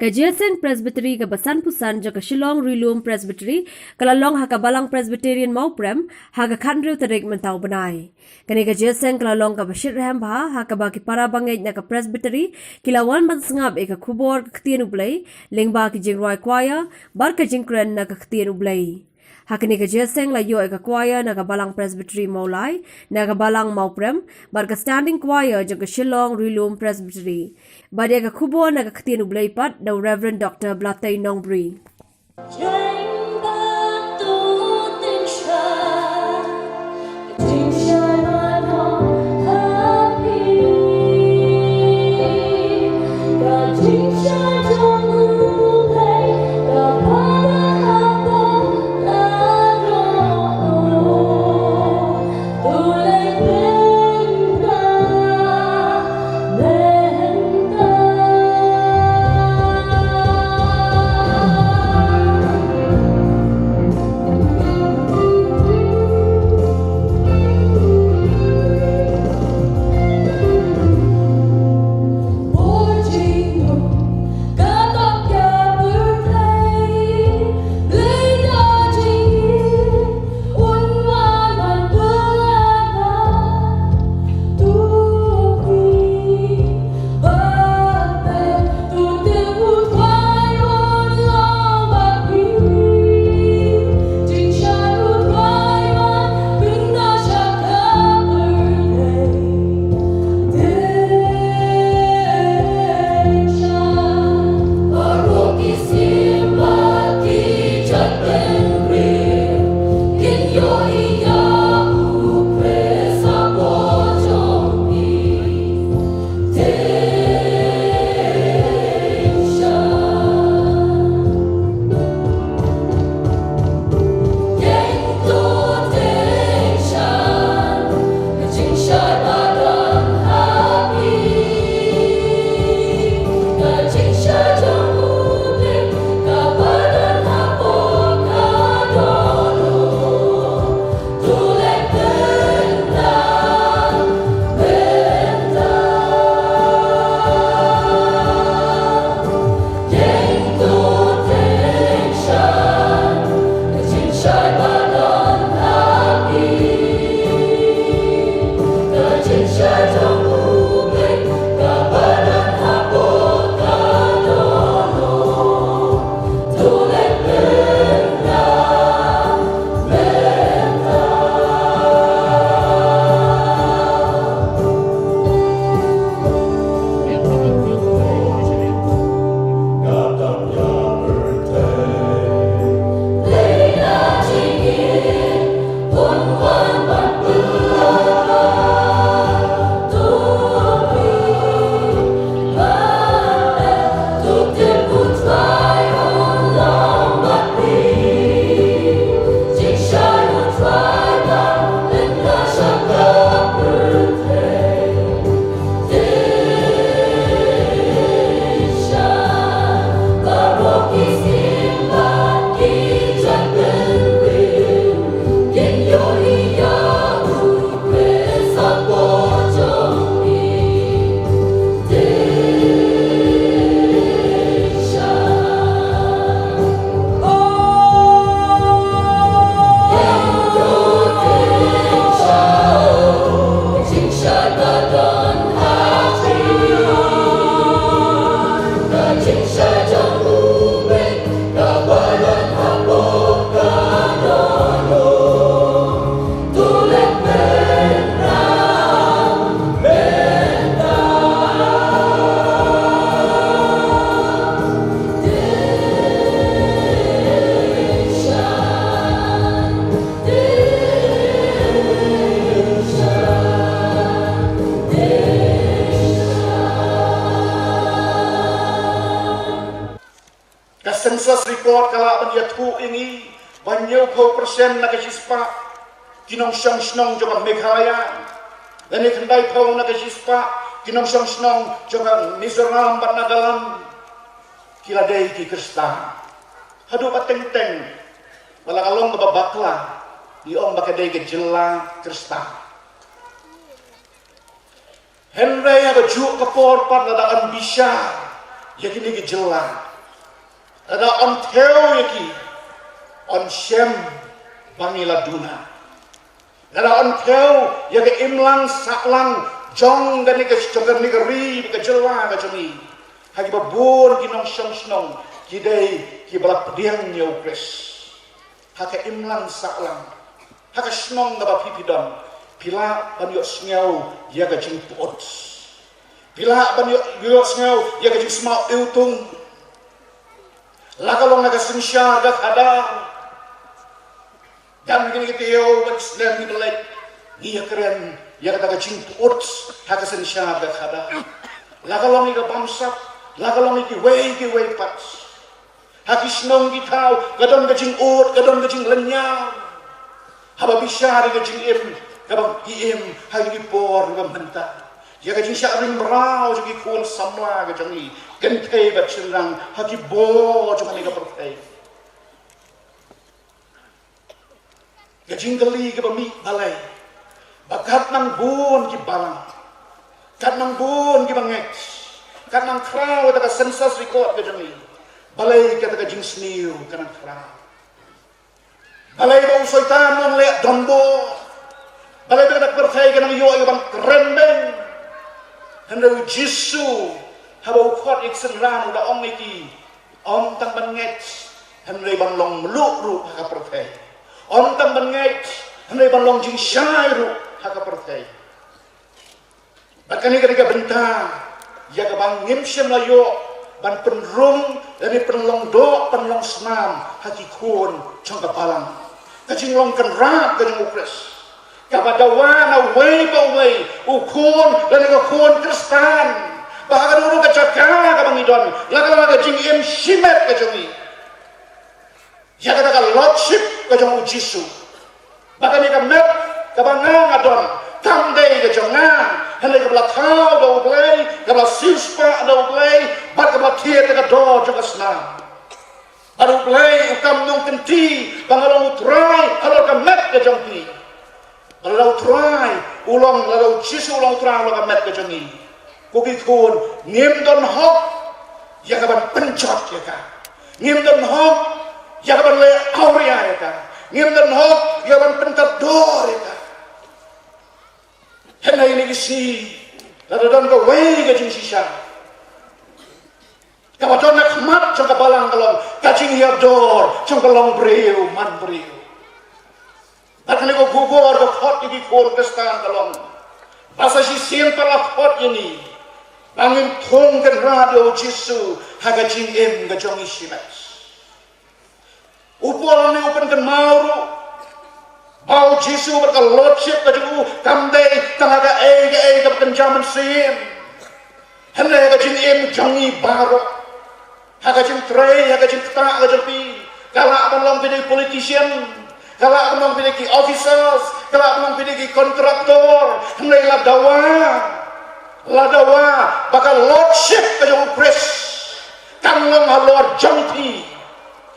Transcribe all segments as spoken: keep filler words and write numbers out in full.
Ka Jingïaseng Presbytery kaba sanphew san jong ka Shillong Rilum Presbytery ka la long ha ka Balang Presbyterian Mawprem ha ka khathynriew tarik mynta u bnai. Kane ka jingïaseng ka la long kaba shitrhem bha ha kaba ki para bangeit na ka Presbytery ki la wan ban sngap ïa ka khubor ka ktien U Blei lyngba ki jingrwai choir bad ka jingkren na ka ktien U Blei. Ha kane ka jingïaseng la ïoh ïa ka choir na ka Balang Presbytery Mawlai, na ka Balang Mawprem bad ka standing choir jong ka Shillong Rilum Presbytery. Bad ïa ka khubor na ka ktien U Blei pat da u Reverend Doctor Blatei Nongbri. Ka census report ka lah ban ïathuh ïa ngi ba hynñiewphew percent na ka shispah ki nongshong shnong jong ka Meghalaya, lane khyndaiphew na ka shispah ki nongshong shnong jong ka Mizoram bad Nagaland ki la dei ki Khristan. Haduh ba teng teng ba la ka long kaba bakla, ngi ong ba ka dei ka jylla Khristan. Hynrei ha kajuh ka por pat lada ngan bishar ïa kine ki jylla, Lada yn thew ïa ki, yn shem ba ngi la duna. Lada yn thew ïa ka imlang sahlang jong kane ka, jong kane ka ri, ka jylla ka jong ngi, ha kiba bun ki nongshong shnong ki dei kiba la pdiang ïa U Khrist. Ha ka imlang sahlang, ha ka shnong kaba phi phi don, phi lah ban ïohsngew ïa ka jingpyut. Phi lah ban ïoh, ïohsngew ïa ka jingsmaw iwtung. La ka long ha ka synshar ka khadar. Dang kine ki taïew ban slem ngi ba leit, ngi ïakren ïa kata ka jingpyut ha ka synshar ka khadar. La ka long ïa ka bamsap, la ka long ïa kiwei kiwei pat. Ha ki shnong ki thaw ka don ka jingud, ka don ka jinglynñiar. Haba bishar ïa ka jingim kaba ngi im ha kine ki por kiba mynta, ïa ka jingshah ring mraw jong ki khun samla ka jong ngi, kynthei bad shynrang, ha ki bor jong kane ka pyrthei. Ka jingkylli kaba mih, balei ba katnang bun ki balang, katnang bun kiba ngeit, katnang khraw kata ka census record ka jong ngi, balei kata ka jingsniew ka nang khraw? Balei ba u Soitan u nang leh donbor? Balei ba kata ka pyrthei ka nang ïoh ïa ka ban kren beiñ? Hynrei U Jisu, haba u khot ïa ki synran, u da ong ïa ki, ym tang ban ngeit, hynrei ban long mluh ruh ha ka pyrthei. Ym tang ban ngeit, hynrei ban long jingshai ruh ha ka pyrthei. Bad kane ka dei ka bynta ïa kaba ngim shym la ïoh ban pynrung lane pynlong doh pynlong snam ha ki khun jong ka balang. Ka jinglong kynrad ka jong U Khrist, kaba dawa na uwei pa uwei u khun lane ka khun Khristan, ba ha kano kano ka jaka kaba ngi don, la ka long ka jingim shimet ka jong ngi, ïa kata ka lordship ka jong U Jisu. Ba kane ka met kaba nga nga don, kam dei ka jong nga, hynrei kaba la thaw da U Blei, kaba la siewspah da U Blei, bad kaba la thied da ka dor jong ka snam. Bad U Blei u kam nongkynti ba nga long U Trai halor ka met ka jong phi. Lada U Trai u long, lada U Jisu u long U Trai halor ka met ka jong ngi, ko ki khun, ngim don hok ïa ka ban pynjot ïa ka. Ngim don hok ïa ka ban leh awria ïa ka. Ngim don hok ïa ka ban pynkatdor ïa ka. Hynrei ine ki sngi, lada don kawei ka jingshisha kaba don ha khmat jong ka balang, ka long ka jingïador jong ka longbriew manbriew. Bad kane ka khubor ka khot ïa ki khun Khristan ka long ba sa shisien pat la khot ïa ngi ba ngin thung kynrad ïa U Jisu ha ka jingim ka jong ngi shimet. U Paul hangne u pynkynmaw ruh ba U Jisu bad ka lordship ka jong u kam dei tang ha kaei kaei kaba kynja mynsiem, hynrei ha ka jingim jong ngi baroh. Ha ka jingtrei, ha ka jingktah ka jong phi, ka lah ban long phi dei politician, ka lah ban long phi dei ki officers, ka lah ban long phi dei ki contractor, hynrei la dawa, la dawa ba ka lordship ka jong U Khrist kan long halor jong phi.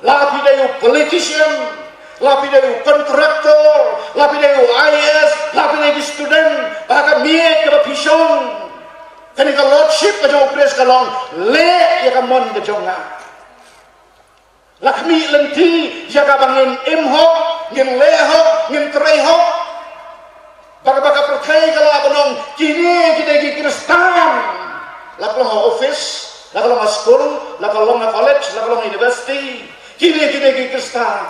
La phi dei u politician, la phi dei u contractor, la phi dei u I A S, la phi dei ki student, ba ha ka miej kaba phi shong, kane ka lordship ka jong U Khrist ka long, leh ïa ka mon ka jong nga. La khmih lynti ïa kaba ngin im hok, ngin leh hok, ngin trei hok. Bad kaba ka pyrthei ka lah ban ong kine ki dei ki Khristan. La ka long ha office, la ka long ha skul, la ka long ha college, la ka long ha university, kine ki dei ki Khristan.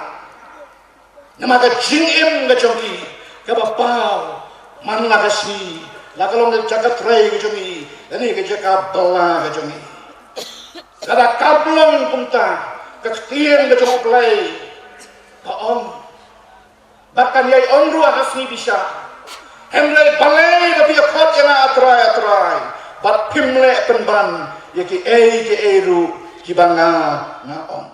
Namar ka jingim ka jong ki kaba paw man la ka sngi, la ka long ka jaka trei ka jong ngi, lane ka jaka bylla ka jong ngi. Lada kam long kumta, ka ktien ka jong U Blei ka ong, bad kan ïai ong ruh ha ka sngi bishar, hynrei balei ba phi ïa khot ïa nga A Trai, A Trai, bad phim leh pynban ïa kiei kiei ruh kiba nga, nga ong.